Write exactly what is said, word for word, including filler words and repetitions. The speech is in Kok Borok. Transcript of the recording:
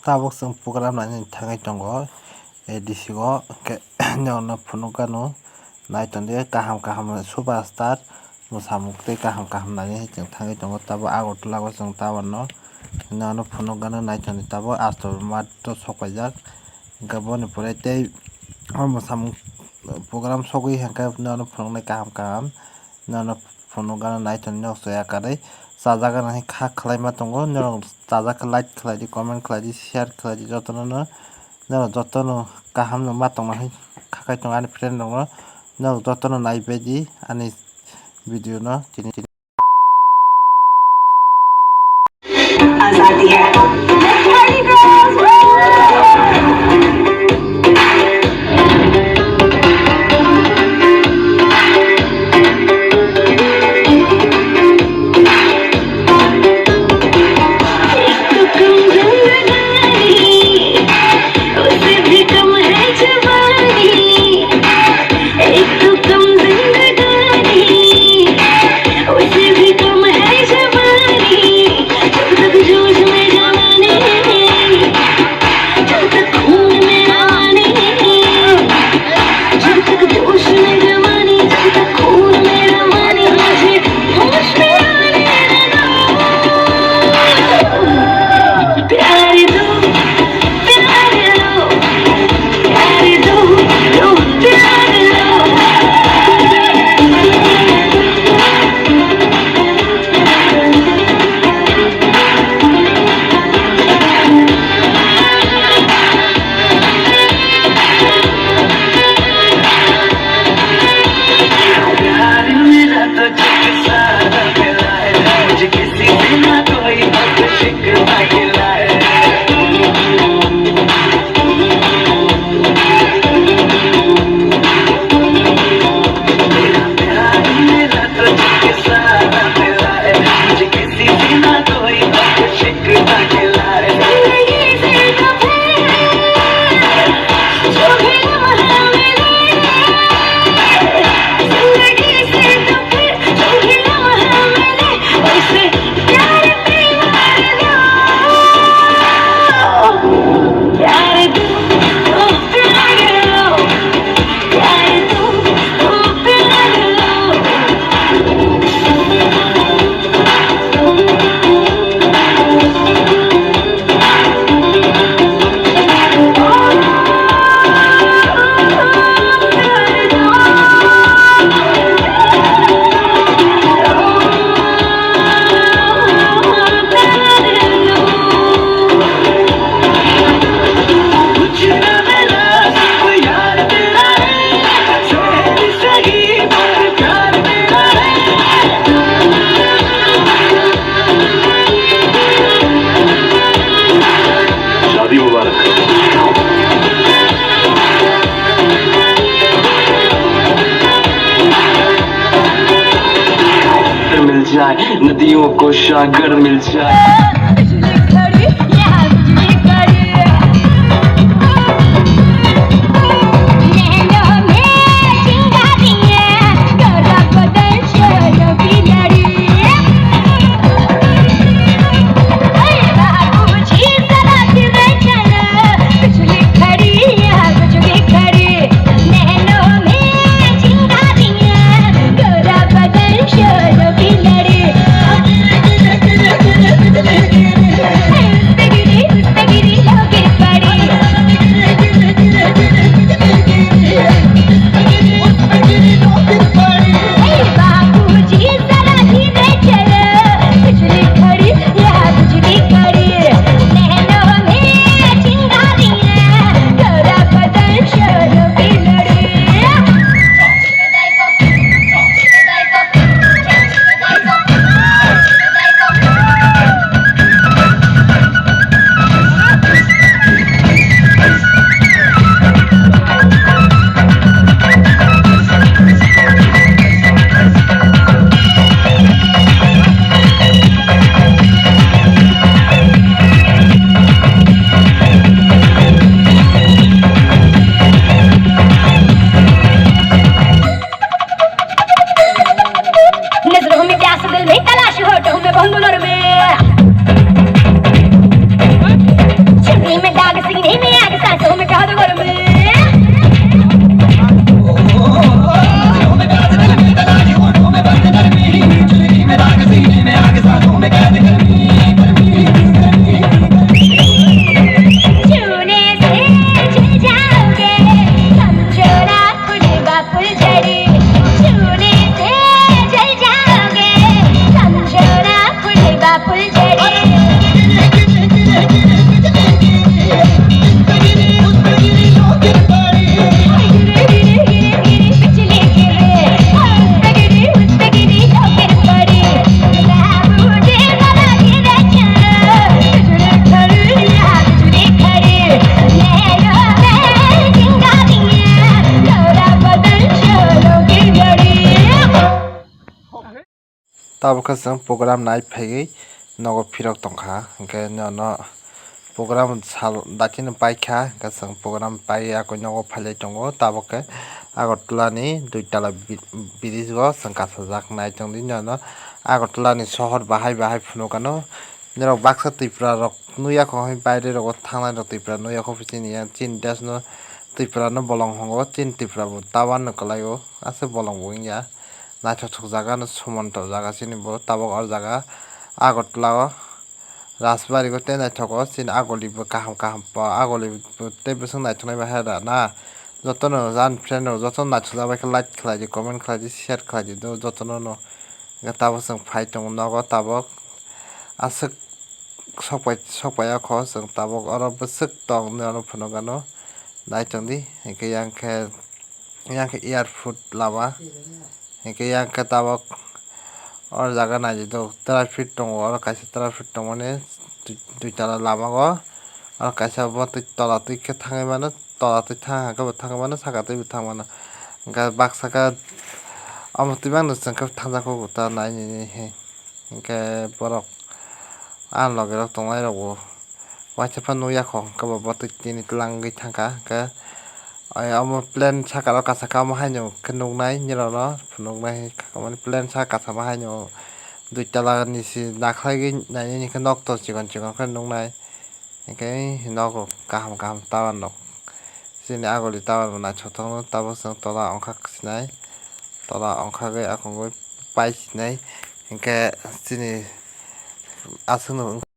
Tabuk chwng program nainani thangwi tongo, A D C o, hwnkhe norokno phunukgano nai tongdi kaham kaham superstar mwsamung tei kaham kaham nainwi chwng thangwi tongo. Tabuk Agartala o chwng tower no norokno phunukgano nai tongdi, tabuk Astor Mart o sok paijak, hwnkhe boni pore tei o mwsamung program sogwi hwnkhe norokno phunuknai kaham kaham. Nono phunukgano naithok nok soya kwrwi chajak gana hai kha khwlaima tongo. Norok chajak khe like khwlaidi, comment khwlaidi, share khwlaidi, jotono no norok jotono kaham no ma tongma hai kha khai tongo ani friend rokno. Norok jotono naibaidi ani video no tini tini. आजादी है। शादी मुबारक। मिल जाए नदियों को सागर मिल जाए। Abo khe chwng program nai phaiwi nogo phirok tongkha, hwnkhe nono program sal daitino paikha, hwnkhe chwng program paiwi akoi nogo phailai tongo. Tabok khe Agartala ni Duitala bi-, bridge o chwng kasajak, nai tongdi nono Agartala ni sohor bahai bahai phunukano. Norok baksa Tripura rok nukya kho, hwnwi baire rogo thangnai rok Tripura nukya kho, chini ya, chini desh no Tripura no bolong hongo, chini Tripura bo tawan no kwlai o, aswk bolong bo wngya. Naithothok jaga no, sumonto jaga chini bo. Tabok o jaga Agartala o Rajbari o tei naithogo, chini Agoli bo kaham kaham, Agoli bo tei bwswk naithoknai bahai da na. Jotono ani friend rok jotono naithokjak bai khe like khlai di, comment khlai di, share khlai di do jotono no. Hwnkhe tabok chwng phai tongo nogo, tabok aswk sokpai, sokpai o kho chwng tabok oro bwswk tong nini oro phunukgano, nai tongdi. Hwnkhe yang khe, yang khe airport lama, hwnkhe yang khe tabok o jaga naidi do, traffic tongo, oro kaisa traffic tongmani dui, duitala lama o, oro kaisa bo twi tola twi khe thangwi mano, tola twi thang khe bo thangwi mano, saka twi bo thangwi mano. Hwnkhe baksa khe omo twi mano chwng khe thangjak kho ta nai nini he. Hwnkhe borok ani loge rok tongnai rok bo waisa phano nukya kho, hwnkhe bo bwtwi tini twlangwi thangkha. Hwnkhe omo plane saka o kasa khe omo haino khe nuknai nini rok no phunuknai, mane plane saka kasa ma haino dui tala ni si nakhlaigwi nai nini khe nok to chikon chikon khe nuknai. Hwnkhe nok rok kaham kaham tower rok, chini Agoli tower bo naithok tongo, tabok chwng tola ongkha sinai, tola ongkhagwi akungwi pai sinai, hwnkhe chini aswkno.